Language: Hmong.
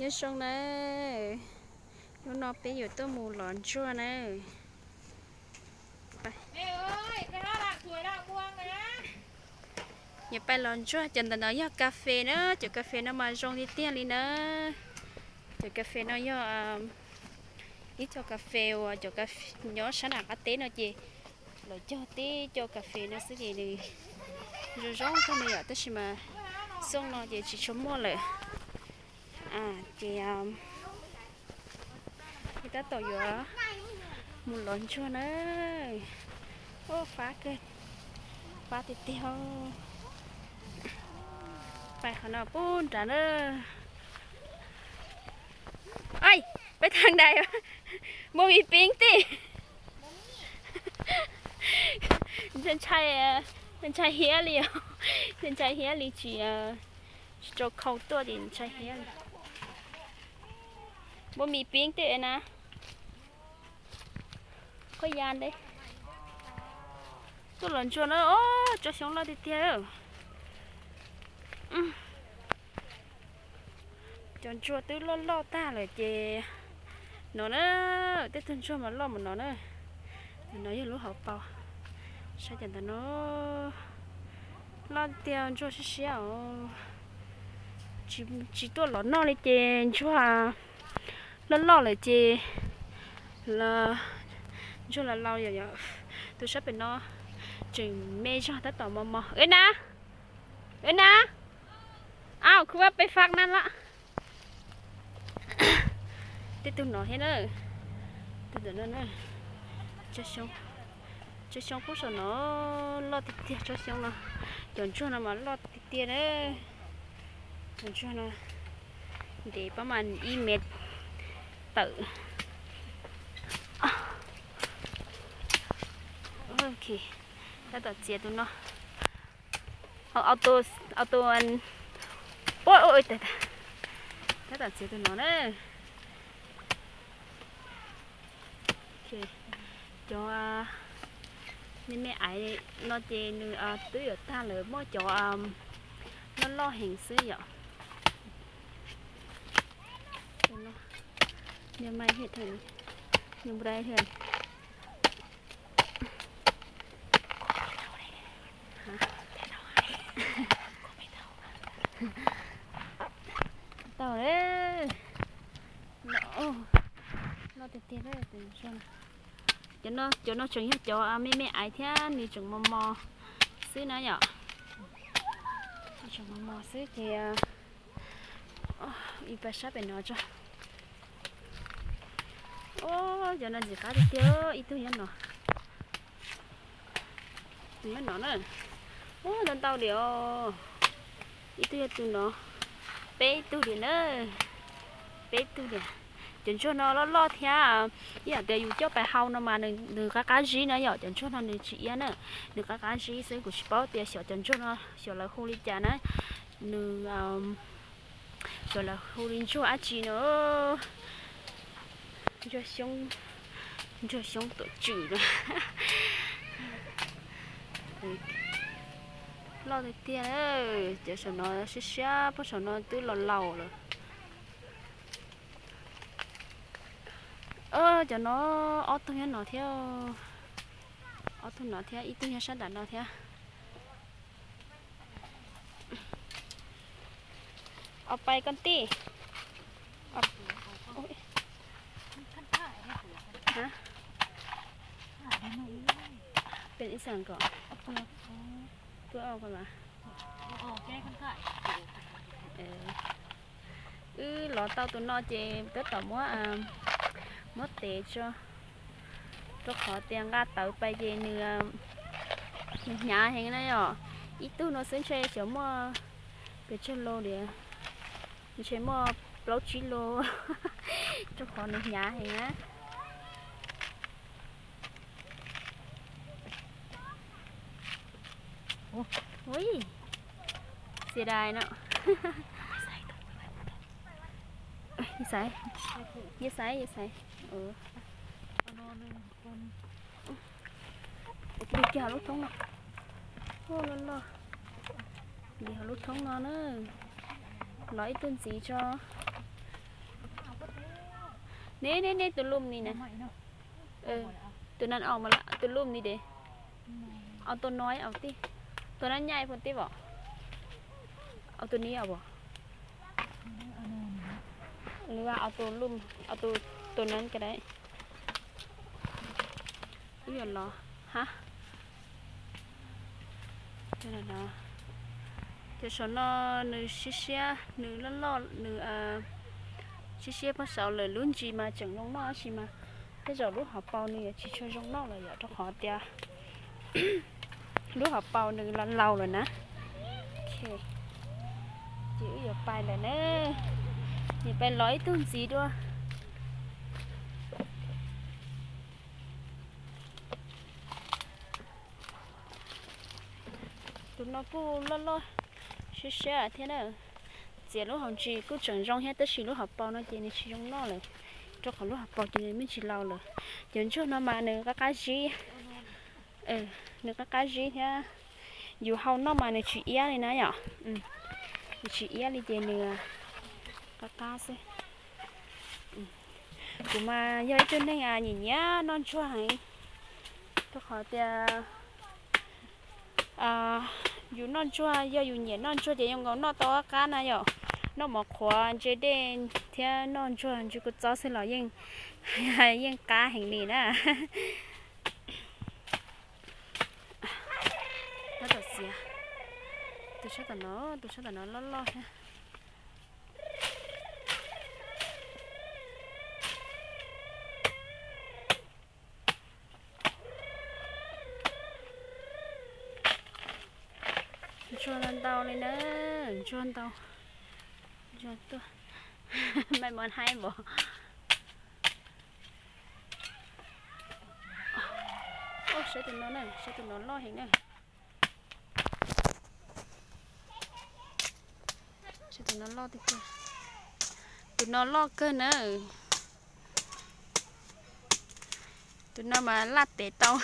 Nyob zoo nawb, hnub no peb yuav tuaj mus lov ntsuag nawb. Yuav pais lov ntsuag, cov ntawm no yog kas fes na, cov kas fes no mas zoo tiag tiag li na. Cov kas fes no yog ib co kas fes uas cov nyob sab nram qab teb no ces lawv cog tib co kas fes no xwb ces nws zoo zoo kawg li yom, tab sis mas xyoo no ces tsis tshua muaj lawm. Ces tab tom yuav mus lov ntsuag na. Ua fab kawg, fab tiag tiag. Pais qhov no pub nrad na. Peb thaj dais, muaj mi pib tij. Ntshai, ntshai hiab li, ntshai hiab li tsis, tsis rau khau tuaj ces ntshai hiab li. Muaj mi pib tij na. Qhov ya nte, tuaj lov ntsuag na, tsob xyoob loj tiag tiag. Cov ntsuag twb loj loj tag lawm ces no na, tej tug ntsuag mas loj mus no na. Ntawm no yog lub hauv paus, saib cov ntawm no loj tiag, ntsuag siab siab os. Tsis tuaj lov noj li ces ntsuag loj loj lawm ces ntsuag laus laus yom. Tus sab pem no tseem me zog tab tom mos mos. Eb na, eb na, au, khub vaj peb fab na lawm. Tej tug no thiab na, tus ntawm no na, tsob xyoob, tsob xyoob pub saum no loj tiag tiag tsob xyoob no. Cov ntsuag no mas loj tiag tiag na. Cov ntsuag no ntev pab mas ib mev tawm. Ok, tab tom txiav tus no. Au tus, tab tom txiav tus no na. Cov me me aiv no ces nws twb yuav tag lawm, muaj cov loj loj heev xwb yom. Tau, loj tiag tiag. Cov no tseem yog cov me me aiv thiab nws tseem mos mos xwb na yom. Tseem mos mos xwb ces ib pab sab pem no tso. Cov no ntxim qab tiag tiag, ib tug nyob no. Tus nyob no na. Ua ntau ntau li os. Ib tug yog tus no. Peb tug li na. Peb tug li. Cov ntsuag no loj loj thiab, ib yam tias yus coj pais hau no mas nws qab qab zib na yom, cov ntsuag no nws tsis iab na, nws qab qab zib xwb, kuv tsis paub tias xyov cov ntsuag no xyov lawv hu li cas na, nws xyov lawv hu li ntsuag dab tsi no. Ntsuag xyoob, ntsuag xyoob tuam tswm no. Loj tiag tiag, cov saum no siab siab, pab saum no twb laus laus lawm. Cov no ob tug nyob no thiab, ob tug no thiab, ib tug nyob sab nram no thiab. Au pais koj tij. Pes ib xees kom, wb los tau tus no ces tab tom muab, muab tev tso, rau qhov tias nqa tawv pais ces nws, nws hnyav heev na yom. Ib tug no xwb ntshe xyov muaj pes tsawg lo li, ntshe muaj plaub tsib lo, rau qhov nws hnyav heev na. Ui, xias dais no. Xaiv, xaiv, xaiv. Ua kiag hauv lub thoob no. Ua loj loj. Ntim hauv lub thoob no na. Los ib tug ntxiv tso. Ne ne ne tus lum ni na. Tus nan os mas tus lum ni de. Au tus no au tij. Tus nan nyaj pua tij vom. Au tus ni os. Lwm au tus lum, au tus, tus nan ka dai. Ib yam los ha. Cov saum no nws siab siab, nws loj loj, nws siab siab pab saud lawm, lub ntsis mas tseem zoo noj tab sis mas tej zaum lub hauv paus nws yuav tsis tshua zoo noj lawm yom, rau qhov tias lub hauv paus nws los laus lawm na. Ces wb yuav pais lawm na, yuav pais los ib tug ntxiv dua. Tus no kuj loj loj siab siab thiab na. Txiav lub hauv ntsis kuj tseem zoo thiab tab sis lub hauv paus no ces nws tsis zoo noj lawm, rau qhov lub hauv paus ces nws me ntsis laus lawm. Cov ntsuag no mas nws qab qab zib, nws qab qab zib thiab. Yus hau noj mas nws tsis iab li na yom. Nws tsis iab li ces nws qab qab xwb. Kuv mas yog ib tug neeg nyiam nyiam noj ntsuag heev, rau qhov tias yus noj ntsuag, yog yus nyiam noj ntsuag ces yeej nkaus noj tau qab qab na yom. Noj mov qhuav ntse dej thiab noj ntsuag ntsis kua txob xwb los yeej, yeej qab heev li na. Tab tom txiav tus sab tom no, tus sab tom no loj loj thiab. Ntsuag ntau li na, ntsuag ntau. Ntsuag tuaj, maj mam haib npaum. Saib tus no na, saib tus no loj heev na. Saib tus no loj tiag tiag. Tus no loj kawg na. Tus no mas laj tes tau.